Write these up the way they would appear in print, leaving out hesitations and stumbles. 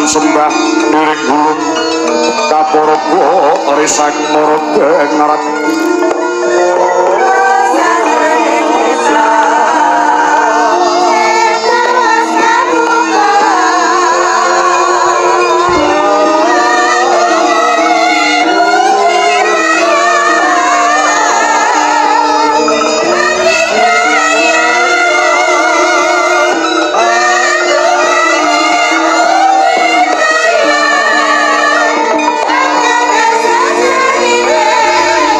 Sembah niring gulung kaporogo risang moroga ngarat.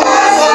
Yes.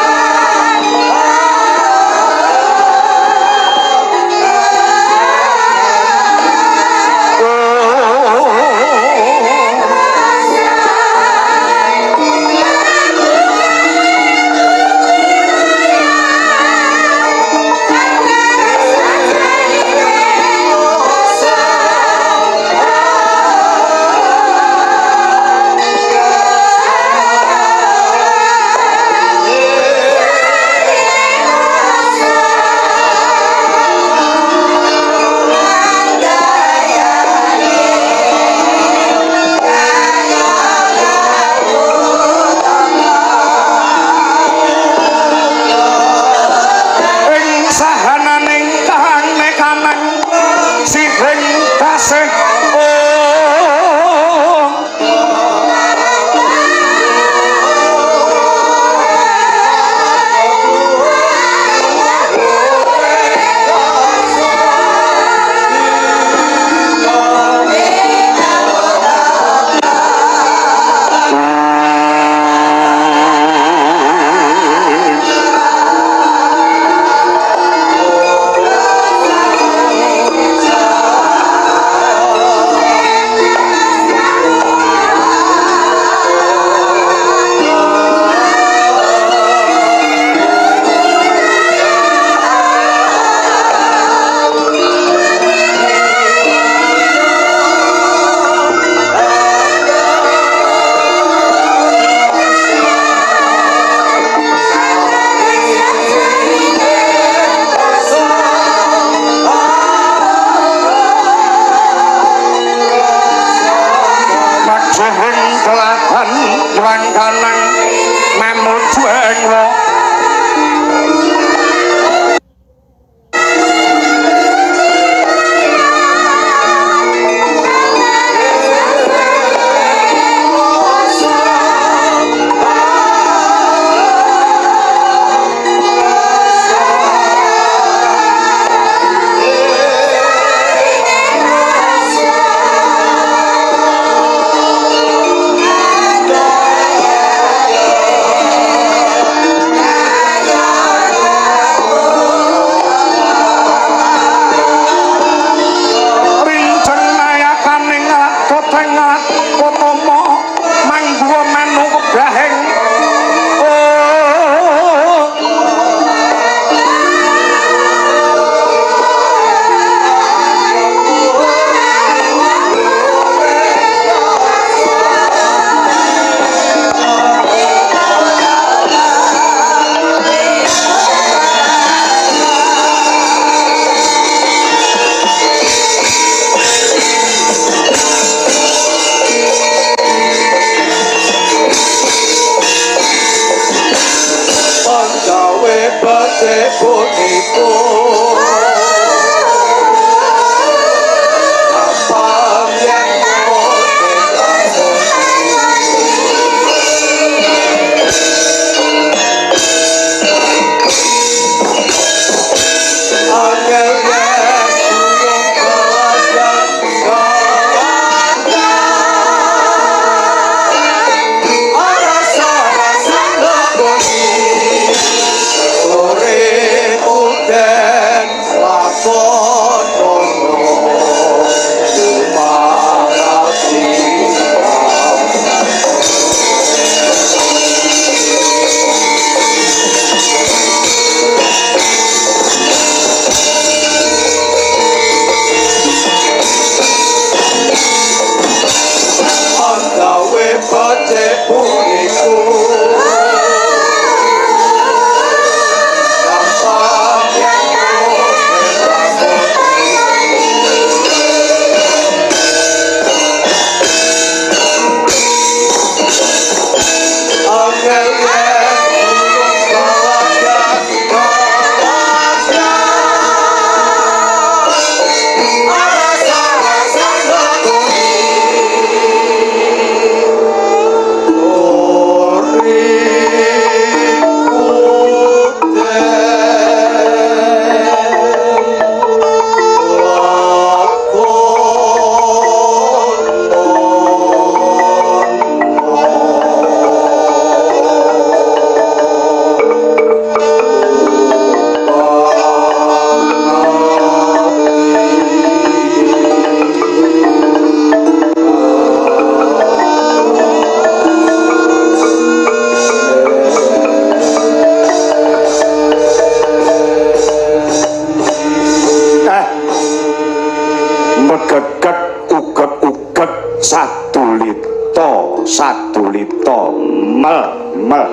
Gegek ugek-ugek sadulita sadulita mel mel.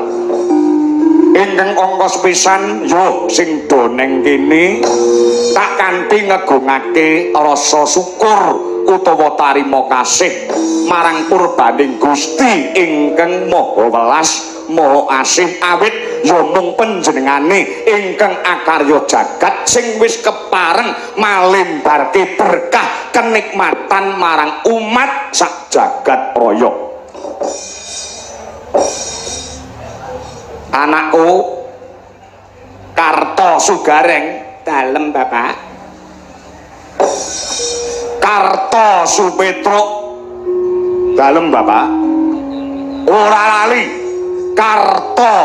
Ingkang angka sepisan yo sing do neng kene tak kanthi ngegungake rasa syukur utawa tarima kasih marang purbaning Gusti ingkang Maha Welas Maha Asih, awit ya mung panjenengane ingkang akarya jagat sing wis kepareng malembarke berkah kenikmatan marang umat sak jagat raya. Anakku Karto Sugareng. Dalem Bapak. Karto Supetruk. Dalem Bapak. Ora lali Karto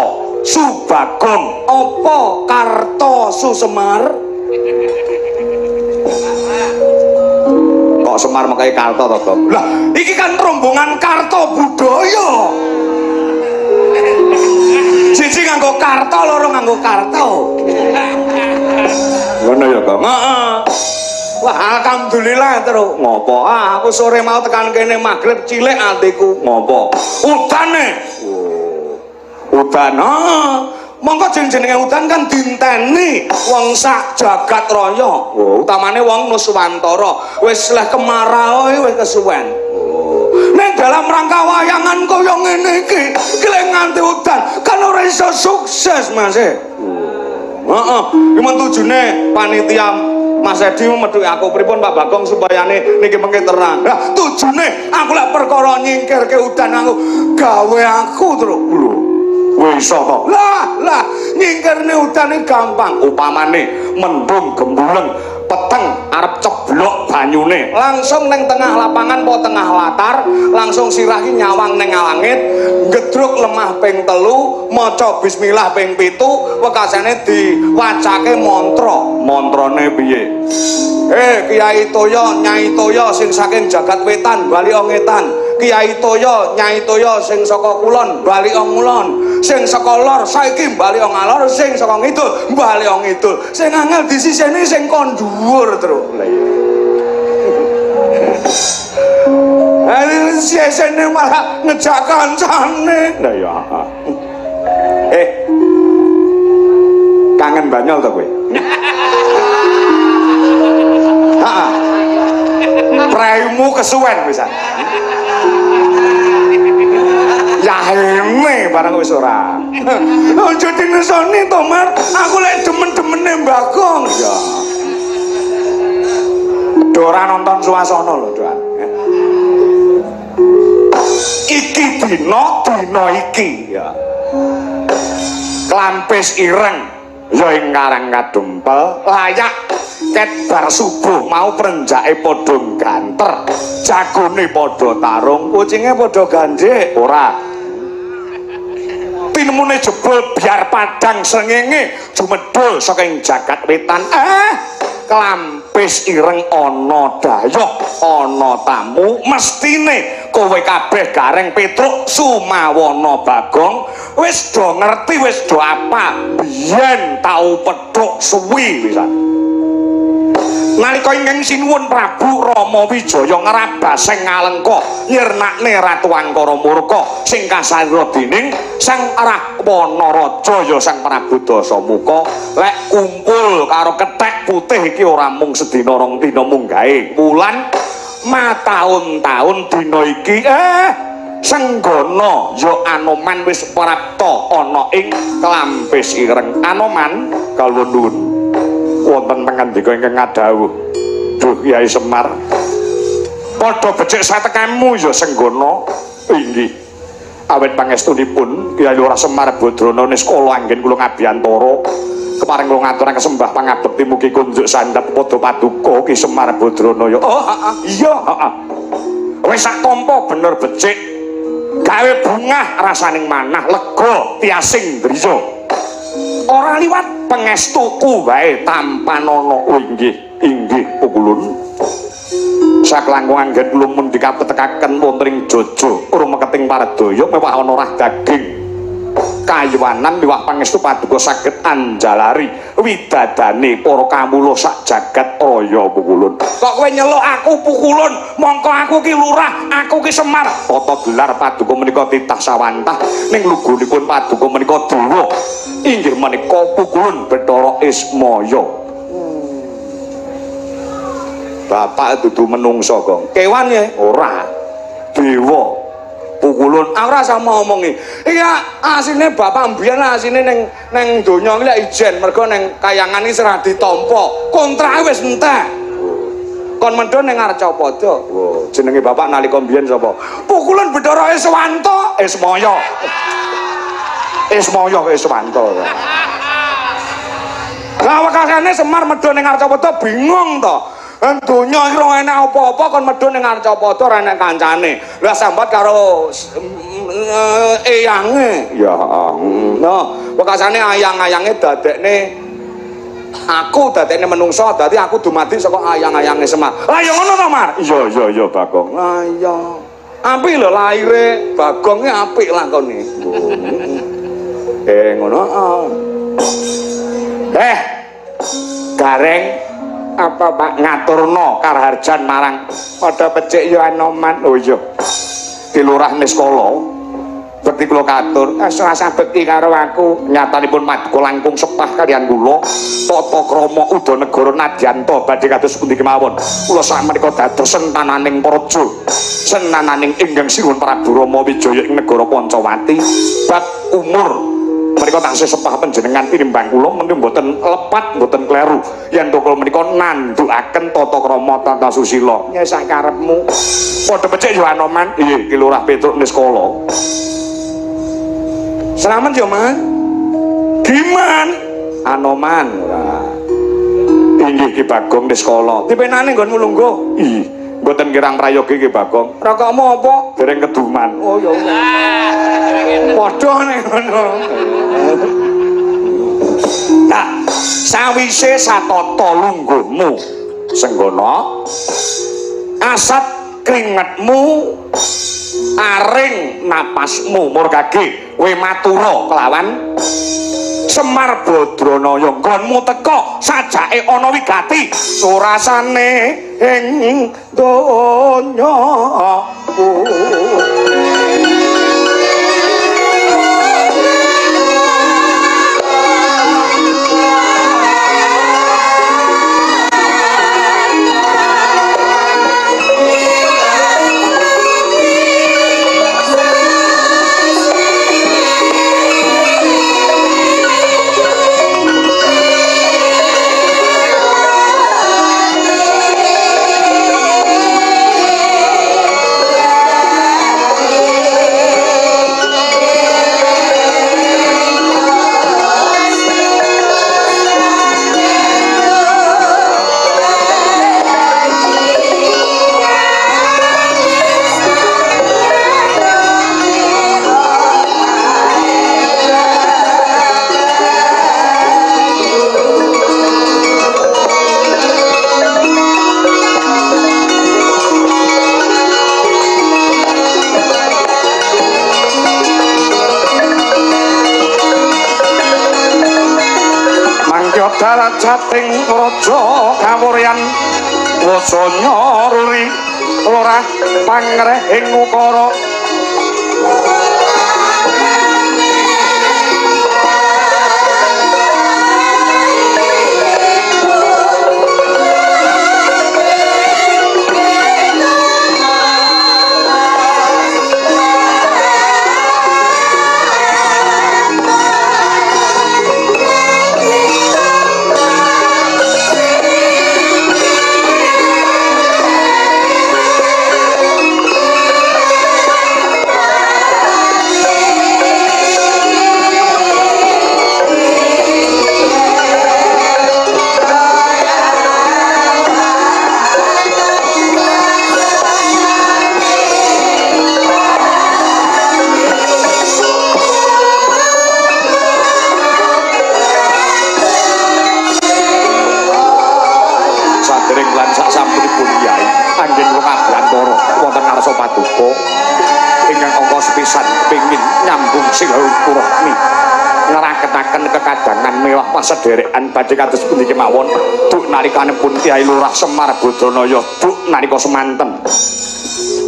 Subagong. Apa Karto Susemar? Kok Semar mengkai Karto to, Gong? Lah, iki kan rombongan Karto Budaya. Siji nganggo Karto, loro nganggo Karto. Ngono ya, Gong? Heeh. Wah, alhamdulillah terus. Ngopo? Ah, aku sore mau tekan kene magrib cilik atiku. Ngopo? Udane. Udan. Heeh. Monggo jenenge udan kan dinteni wong sak jagat raya. Oh, utamane wong Nuswantara. Wis leh kemarau wis kesuwen. Oh. Ning dalam rangka wayangan kaya ngene iki, iki lek nganti udan kan ora iso sukses, Mas. Heeh. Iki men tujune panitia Mas Edi medhuki aku pripun Pak Bagong supayane niki mengke terang. Lah tujune aku lek perkara nyingkirke udan aku gawe aku terus. Lho. Wis iso to. Lah, lah nyingkirne udan iki gampang. Upamane mendung gembuleng peteng arep ceblok banyune, langsung neng tengah lapangan po tengah latar, langsung sirah ki nyawang neng langit, gedruk lemah ping 3, maca bismillah ping 7, wekasane diwacake mantra. Mantrane piye? Kiai Toya, Nyai Toya sing saking jagat wetan bali ngetan. Kiai Toya, Nyai Toya sing saka kulon bali ngulon, sing saka lor saiki bali ngalor, sing saka ngidul bali ngidul. Sing angel disiseni sing kon dhuwur terus. Lah iya. Sisene malah ngejak kancane. Lah iya. Kangen banyol to kowe? Heeh. Praimu kesuwen pisan. Yahene barang wis ora. Aja dinesoni to, Mar. Aku lek demen-demene Bagong. Ya. Dora nonton suasana lho, Doan. Iki dina dina iki ya. Klampis ireng ya ing Karang Kadempel layak ket bar subuh mau prenjake padha ganter, jagone padha tarung, kucinge padha gandhik. Ora. Tinemune jebul biar padang srengenge jumedhul saking jagat wetan. Klampis ireng ana dayoh, ana tamu, mestine kowe kabeh Gareng Petruk Sumawana Bagong wis do ngerti, wis do apa biyen tau pethuk suwi pisan. Nalika ingkang sinuwun Prabu Rama Wijaya ngrabaseng Ngalengka nyirnakne Ratu Angkara Murka sing kasarira dening Sang Rahwana Raja ya Sang Prabu Dasamuka, lek kumpul karo kethek putih iki ora mung sedina rong dina munggahe wulan mataun-taun dina iki senggana ya Anoman wis prapta ana ing Klampis Ireng. Anoman kawula nuwun wonten pangandika ingkang ngadhawuh Duh Kyai Semar, padha becik satekamu ya Senggana. Inggih, awit pangestunipun Kyai Lurah Semar Badrana niskala anggen kula ngabiyantara kepareng kula ngaturaken sembah pangabekti mugi kunjuk sandhap padha paduka Ki Semar Badrana ya. Oh, heeh. Iya, heeh. Wis sak tampa bener becik gawe bungah rasaning manah lega tiasing driya. Ora liwat pangestuku wae tampanana. Oh inggih, inggih pukulun. Saklangkung anggen kula mun dikapetekaken wonten ing Jojo rumeketing paradaya mewah ana rah daging. Kayuwanan miwah pangestu paduka saged anjalari widadane para kawula sak jagat raya Pukulun. Kok kowe nyeluk aku Pukulun, mongko aku ki lurah, aku ki Semar. Tata gelar paduka menika titah sawantah ning lugunipun paduka menika dewa inggih menika Pukulun Bathara Ismaya. Bapak dudu menungso, Gong. Kewan ya? Ora. Dewa. Pukulun aku ora sama omongi. Iki asine bapak mbiyen asine ning ning donya iki lek ijen mergo ning kayangan iki ora ditampa. Kontrake wis entek. Kon mendho ning Arcapada. Oh, jenenge bapak nalika mbiyen sapa? Pukulun Bathara Iswanto. Ismaya. Ismaya Iswanto. Lah wekasane Semar medho ning Arcapada bingung to. Donya iki ora enak apa-apa kon medhun ning Arcapada ora enak kancane. Lah sambat karo eyange. Ya. Nah, wekasane ayang-ayange dadekne aku dadekne menungso, dadi aku dumadi saka ayang-ayange Semar. Lah ya ngono to, Mar? Iya iya iya Bagong. Lah iya. Apik lho laire Bagong ki apik lakone. Ngono. Gareng apa Pak ngaturno karaharjan marang padha becik ya Anoman. Oh iya. Ki Lurah Niskala bekti kula katur rasa bekti karo aku nyatanipun paduka langkung sepah kaliyan kula tata krama udanegara nadyanta badhe kados pundi kemawon kula sakmenika dados sentananing praja senananing ingkang Sinuwun Prabu Rama Wijaya ing negara Pancawati bab umur menika tansih sepah panjenengan tinimbang kula menika mboten lepat mboten kleru yen to kula menika nandhukaken tata krama tata susila ya sak karepmu padha becik ya Anoman. Iya Ki Lurah Petruk Niskala. Selamat ya Man. Giman Anoman. Inggih Ki Bagong Niskala. Dipenane nggonmu lungguh. Ih, mboten kirang prayogi Ki Bagong. Rokokmu apa? Dereng keduman. Oh ya. Padha nek ngono. Nah, sawise satata lungguhmu Senggana, asat kringetmu, aring napasmu murgage kowe matura kelawan Semar Badranaya nggonmu teka sajake ana wigati surasane ing donya. Darajating raja kawuryan wasa nyoruri lurah pangreh ing ukara. Sadereng lan sak sampunipun yai anggen kula kabrantara wonten ngarsa paduka. Ingkang angka sepisan kepingin nyambung silaturahmi ngraketaken kekadangan mewah pasederekan badhe kados pundi kemawon duk nalikanipun Kyai Lurah Semar Badranaya duk nalika semanten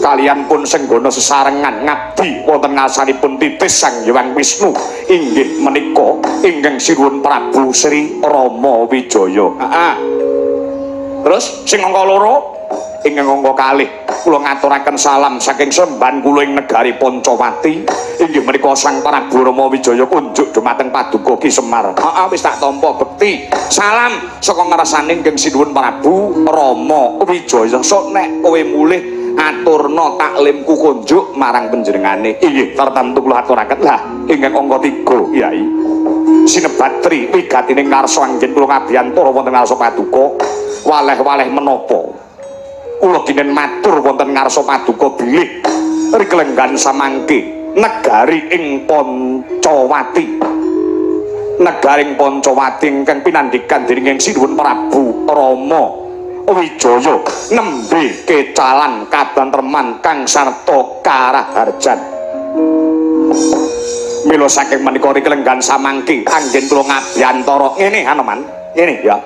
kalian pun senggono sesarengan ngabdi wonten ngarsanipun titis Sang Hyang Wisnu inggih menika ingkang sinuwun Prabu Sri Rama Wijaya. Heeh. Terus sing angka loro ingkang angka kalih kula ngaturaken salam saking semban kula ing negari Pancawati inggih menika Sang Prabu Rama Wijaya kunjuk dumateng Paduka Ki Semar. Heeh, wis tak tampa bekti. Salam saka ngersane ingkang sinuwun Prabu Rama Wijaya. Sok nek kowe mulih aturna taklimku kunjuk marang panjenengane. Inggih tartamtu kula aturaken. Lah ingkang angka 3 Kyai sinebat tri wigatine ngarsa anggen kula ngabiyantara wonten ngarsa paduka waleh-waleh menapa kula ginen matur wonten ngarsa paduka bilih riklenggan samangke negari ing Pancawati. Negaring Pancawati ingkang pinandhikan dening ing sinuwun Prabu Rama Wijaya nembe kecalan katentreman kang sarta karaharjan. Mila saking menika riklenggan samangke anggen kula ngabiyantara ngene Hanoman, ngene ya.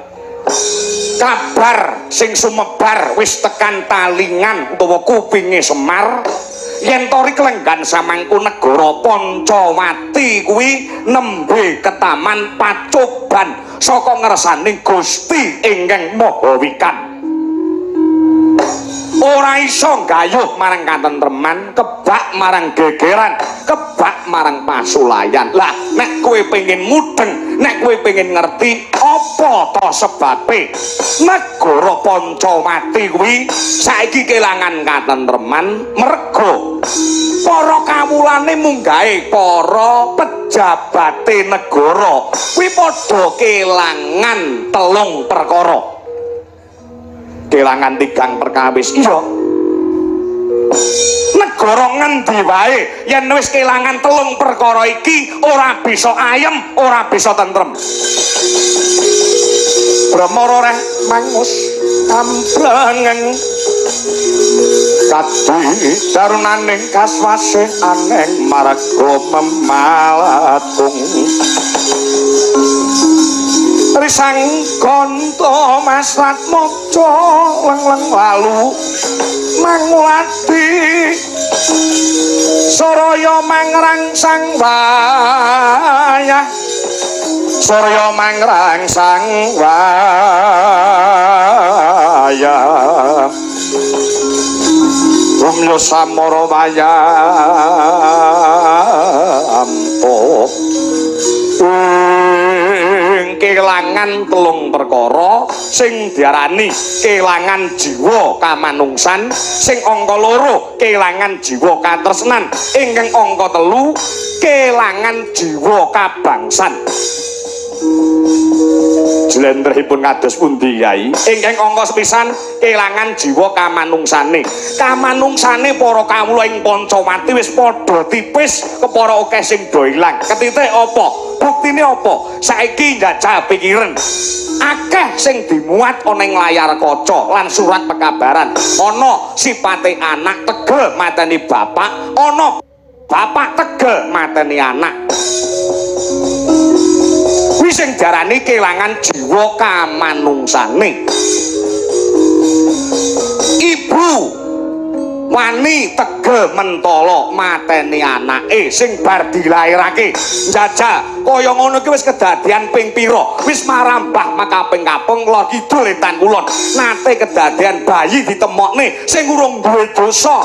Kabar sing sumebar wis tekan talingan utawa kupinge Semar yen to riklenggan samangku negara Pancawati kuwi nembe ketaman pacoban saka ngersaning Gusti ingkang Maha Wikan. Ora iso gayuh marang katentreman, kebak marang gegeran, kebak marang pasulayan. Lah nek kowe pengen mudeng, nek kowe pengen ngerti apa to sebabe negara Pancawati kuwi saiki kelangan katentreman mergo para kawulane munggahe para pejabate negara kuwi padha kelangan telung perkara. Kelangan tigang perkawis. Iya. Negara ngendi wae yen wis kelangan telung perkara iki ora bisa ayem, ora bisa tentrem. Brahmara reh mangus amblengeng kadi darunaning kaswase aneng marga memalatung risang kanto masrat maca leng-leng lalu mangulati soraya mangrangsang wayah soraya mangrangsang wayah rumya samara wayah ampuh. Kelangan telung perkara sing diarani kelangan jiwa kamanungsan, sing angka loro kelangan jiwa katresnan, ingkang angka telu kelangan jiwa kabangsan. Jlentrehipun kados pundi Kyai? Ingkang angka sepisan kelangan jiwa kamanungsane. Kamanungsane para kawula ing Pancawati wis padha tipis kepara akeh sing do ilang. Ketitik apa? Buktine apa? Saiki njajal pikiran. Akeh sing dimuat ana ing layar kaca lan surat pekabaran. Ana sipate anak tegel mateni bapak, ana bapak tegel mateni anak. Kuwi sing diarani kelangan jiwa kamanungsane. Ibu wani tegel mentala mateni anake sing bar dilairake. Njajal kaya ngono iki wis kedadian ping pira? Wis marambah makaping-kaping lor kidul etan kulon. Nate kedadian bayi ditemokne sing urung duwe dosa.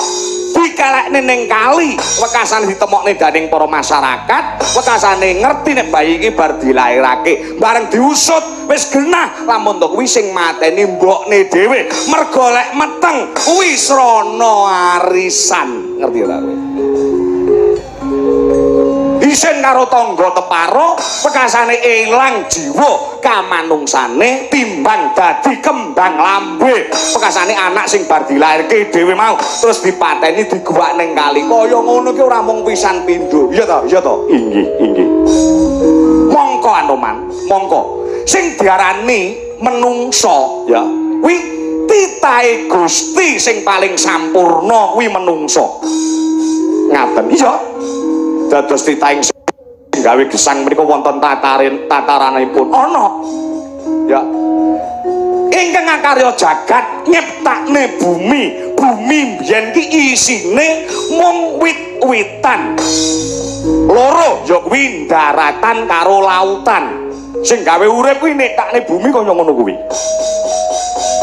Dikalekne ning kali, wekasane ditemokne dening para masyarakat, wekasane ngerti nek bayi iki bar dilairake. Bareng diusut wis genah lamun to kuwi sing mateni mbokne dhewe. Mergo lek meteng kuwi srana arisan. Ngerti ora kowe? Isin karo tangga teparo, wekasane ilang jiwa kamanungsane timbang dadi kembang lambe. Wekasane anak sing bar dilairke dhewe mau terus dipateni diguwak ning kali. Kaya ngono ki ora mung pisan pindho. Iya to? Iya to? Inggih, inggih. Mongko Anoman, mongko. Sing diarani menungso ya, kuwi titahe Gusti sing paling sampurna kuwi menungso. Ngaten. Iya. Dados titahing sing gawe gesang menika wonten tataranipun. Ana. Ya. Ingkang akarya jagat nyiptakne bumi. Bumi mbiyen ki isine mung wit-witan. Loro ya kuwi daratan karo lautan. Sing gawe urip kuwi nyiptakne bumi kaya ngono kuwi.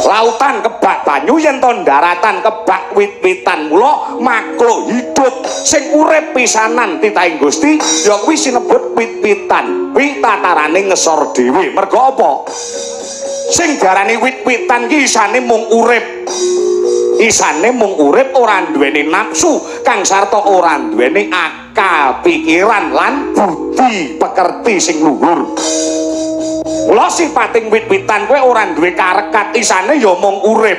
Lautan kebak banyu yen to daratan kebak wit-witan. Mula makhluk hidup sing urip pisanan titahing Gusti ya kuwi sinebut wit-witan. Kuwi tatarane ngesor dhewe. Mergo apa? Sing diarani wit-witan ki isane mung urip. Isane mung urip ora duweni nafsu kang sarta ora duweni akal pikiran lan budi pekerti sing luhur. Mula sipating wit-witan kowe ora duwe karekat, isane ya mung urip.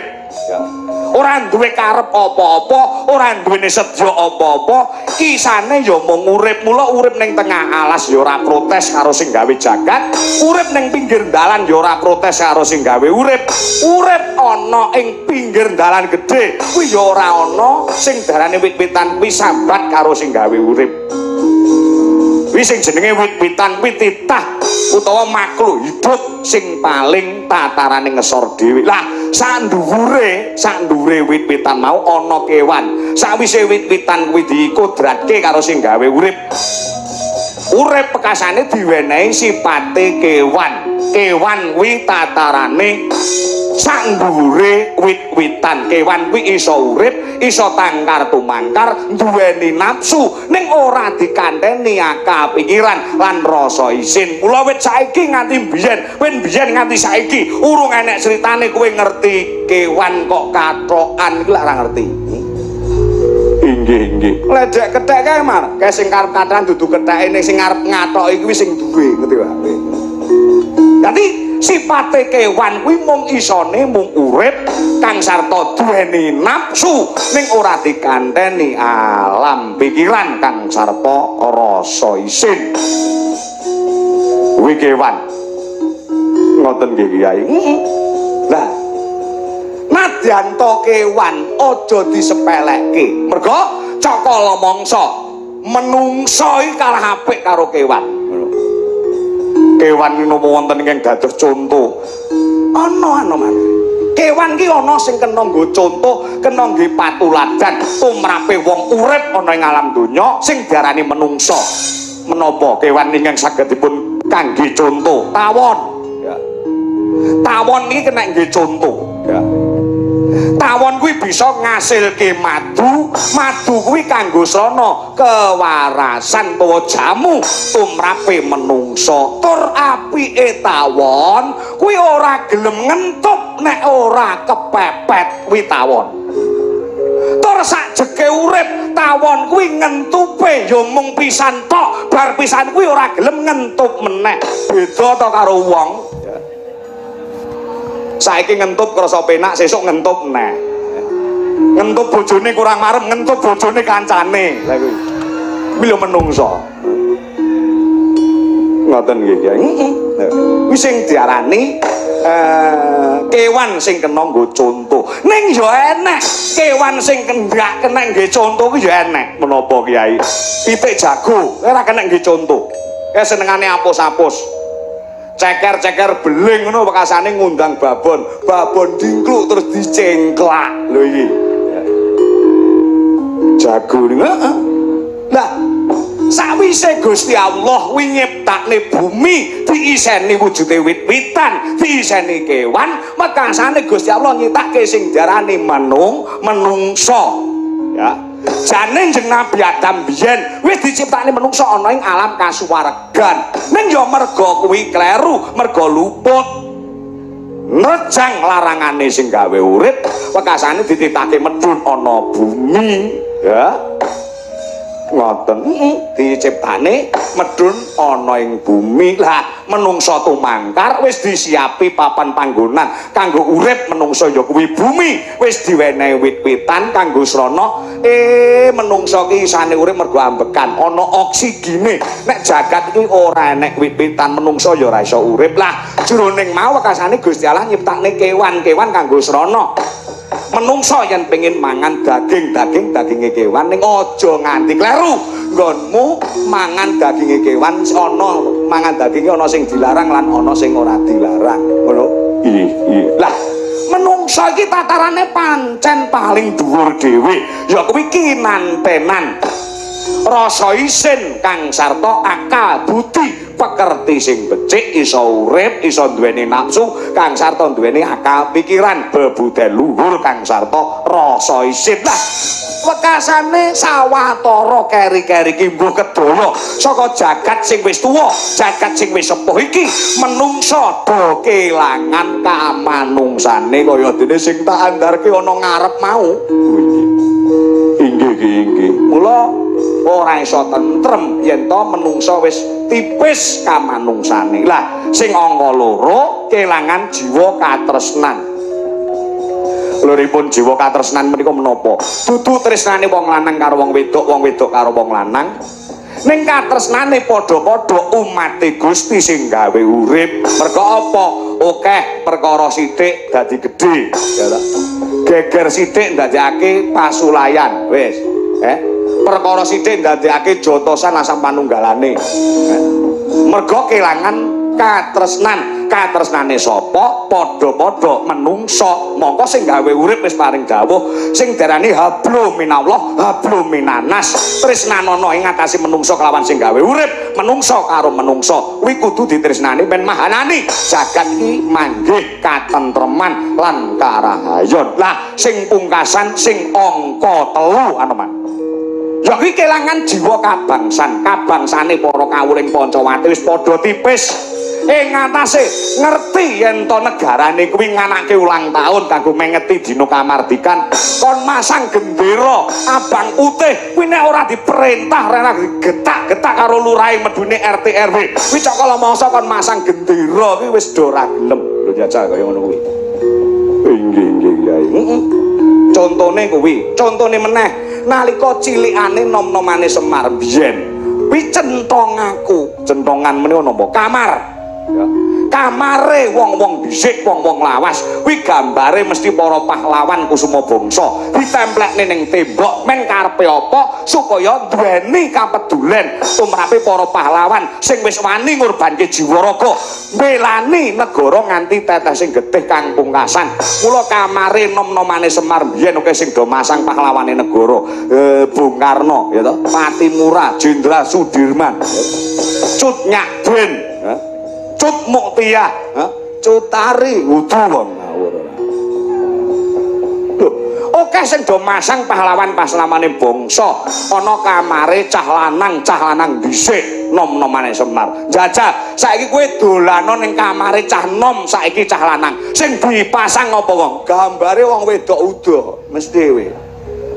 Ora duwe karep apa-apa, ora duweni sedya apa-apa, isane ya mung urip. Mula urip ning tengah alas ya ora protes karo sing gawe jagat, urip ning pinggir dalan ya ora protes karo sing gawe urip. Urip ana ing pinggir dalan gedhe kuwi ya ora ana sing darane wit-witan kuwi sambat karo sing gawe urip. Kuwi sing jenenge wit-witan kuwi titah utawa makhluk hidup sing paling tatarane ngesor dhewe. Lah sak dhuwure wit-witan mau ana kewan. Sakwise wit-witan kuwi dikodratke karo sing gawe urip. Urip pekasane diwenehi sipate kewan. Kewan kuwi tatarane sak dhuwure wit-witan. Kewan kuwi iso urip, iso tangkar tumangkar, duweni nafsu ning ora dikanteni akal pikiran lan rasa isin. Mula wit saiki nganti biyen, wit biyen nganti saiki urung enek critane kowe ngerti kewan kok kathokan iki lak ora ngerti. Inggih, inggih. Ledek kethek kae Mar, kae sing karep kathokan dudu ketheke ning sing arep ngathoki kuwi sing duwe, ngerti wae. Dadi sipate kewan kuwi mung isone mung urip kang sarta duweni nafsu ning ora dikanteni alam pikiran kang sarta rasa isin. Kuwi kewan. Ngoten nggih Kyai. Lah nadyan to kewan aja disepelekke. Mergo cakala mangsa menungsa iki kalah apik karo kewan. Kewan napa wonten ingkang dados conto? Ana ana man. Kewan ki ana sing kena nggo conto, kena nggo patuladan tumrape wong urip ana ing alam donya sing diarani menungsa. Menapa kewan ingkang saged dipun kangge conto? Tawon. Ya. Tawon iki kena nggo conto. Ya. Tawon kuwi bisa ngasilke madu, madu kuwi kanggo srana kewarasan utawa jamu tumrape menungsa. Tur apike tawon kuwi ora gelem ngentup nek ora kepepet kuwi tawon. Tur sakjeke urip tawon kuwi ngentupe ya mung pisan tok, bar pisan kuwi ora gelem ngentup meneh. Beda to karo wong. Saiki ngentup krasa penak, sesuk ngentup neh. Ngentup bojone kurang marem, ngentup bojone kancane. Lah kuwi. Kuwi lho menungsa. Ngoten nggih Kyai. Heeh. Kuwi sing diarani kewan sing kena nggo conto. Ning ya enek kewan sing kendak kena nggo conto kuwi ya enek. Menapa Kyai? Pitik jago ora kena nggo conto. Kae senengane apus-apus. Ceker-ceker beling ngono wekasane ngundang babon, babon dingkluk terus dicengklak. Lho iki. Jago niku. Heeh. Lah sakwise Gusti Allah kuwi nyiptakne bumi, diiseni wujude wit-witan, diiseni kewan, mekasane Gusti Allah nyiptake sing diarani menungsa. Ya. Jane jeneng Nabi Adam biyen wis diciptakne menungsa ana ing alam kasuwargan. Ning ya merga kuwi kleru, merga luput nerjang larangane sing gawe urip, wekasane dititahke medhun ana bumi, ya. Ngoten, diciptane medhun ana ing bumi. Lah menungsa tumangkar wis disiapi papan panggonan kanggo urip menungsa ya kuwi bumi, wis diwenehi wit-witan kanggo srana. Menungsa ki isane urip mergo ambekan ana oksigene. Nek jagat iki ora enek wit-witan menungsa ya ora iso urip. Lah jroning mau wekasane Gusti Allah nyiptakne kewan-kewan kanggo srana. Menungso yen pengin mangan daging, daginge kewan ning aja nganti kleru. Nggonmu mangan daginge kewan ana mangan daginge ana sing dilarang lan ana sing ora dilarang. Ngono. Iya. Lah, menungso iki tatarane pancen paling dhuwur dhewe. Ya kuwi kinantenan. Rasa isin kang sarta akal budi pekerti sing becik iso urip iso duweni nafsu kang sarta duweni akal pikiran bebudhe luhur kang sarta rasa isin. Lah wekasane sawatara keri-keri ki mbuh kedaya saka jagat sing wis tuwa, jagat sing wis sepuh iki menungso do kelangan kamanungsane kaya dene sing tak andarke ana ngarep mau. Inggih inggih. Mula ora iso tentrem yen to menungso wis tipis kamanungsane. Lah sing angka loro kelangan jiwa katresnan. Luripun jiwa katresnan menika menapa? Dudu tresnane wong lanang karo wong wedok, wong wedok karo wong lanang. Ning katresnane padha-padha umate Gusti sing gawe urip. Mergo apa? Akeh perkara sithik dadi gedhe, ya ta. Geger sithik ndadekake pasulayan, wis. Perkara sithik ndadekake jotosan asam panunggalane. Mergo kelangan katresnan. Katresnane sapa? Padha-padha menungso. Mongko sing gawe urip wis paring dawuh sing diarani hablum minallah, hablum minanas. Tresnanana ing atase menungso kelawan sing gawe urip, menungso karo menungso. Kuwi kudu ditresnani ben mahanani jagat iki manggih katentreman lan karahayon. Lah sing pungkasan sing angka 3 Anoman. Ya kuwi kelangan jiwa kabangsan. Kabangsane para kawuling Pancawati wis padha tipis. Ing ngatasé ngerti yen to negarane kuwi nganake ulang tahun kanggo mengeti dina kamardikan, kon masang gendera abang putih kuwi nek ora diperintah ora digetak-getak karo lurahe medune RT RW. Kuwi cok kala mangsa kon masang gendera kuwi wis do ora gelem. Lho jajal kaya ngono kuwi. Inggih inggih Kyai. Heeh. Contone kuwi, contone meneh nalika cilikane nom-nomane Semar biyen. Kuwi centong aku, centongan menika napa? Kamar. Ya. Kamare wong-wong dhisik, wong-wong lawas kuwi gambare mesti para pahlawan kusuma bangsa ditemplekne ning tembok men karepe apa supaya duweni kapedulen tumrape para pahlawan sing wis wani ngorbanke jiwa raga mbelani negara nganti tetesing getih kang pungkasan. Mula kamare nom-nomane Semar biyen akeh sing do masang pahlawane negara, Bung Karno ya to, Patimura, Jenderal Sudirman, Cut Nyak Dien, Cut Muktiah, Cutari, udu wong ngawur ora. Lho, akeh sing do masang pahlawan-pahlawane bangsa ana kamare cah lanang dhisik nom-nomane Semar. Jajal, saiki kowe dolano ning kamare cah nom saiki cah lanang. Sing dipasang apa wong? Gambare wong wedok udo, mesti kowe.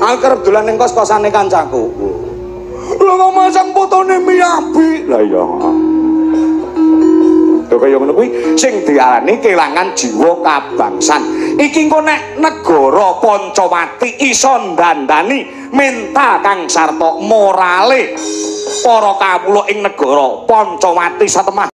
Aku kerep dolan ning kos-kosane kancaku. Lho kok masang fotone Miyabi? Lah iya. Kaya ngono kuwi sing diarani kelangan jiwa kabangsan. Iki engko nek negara Pancawati iso ndandani mental kang sarta morale para kawula ing negara Pancawati satemah.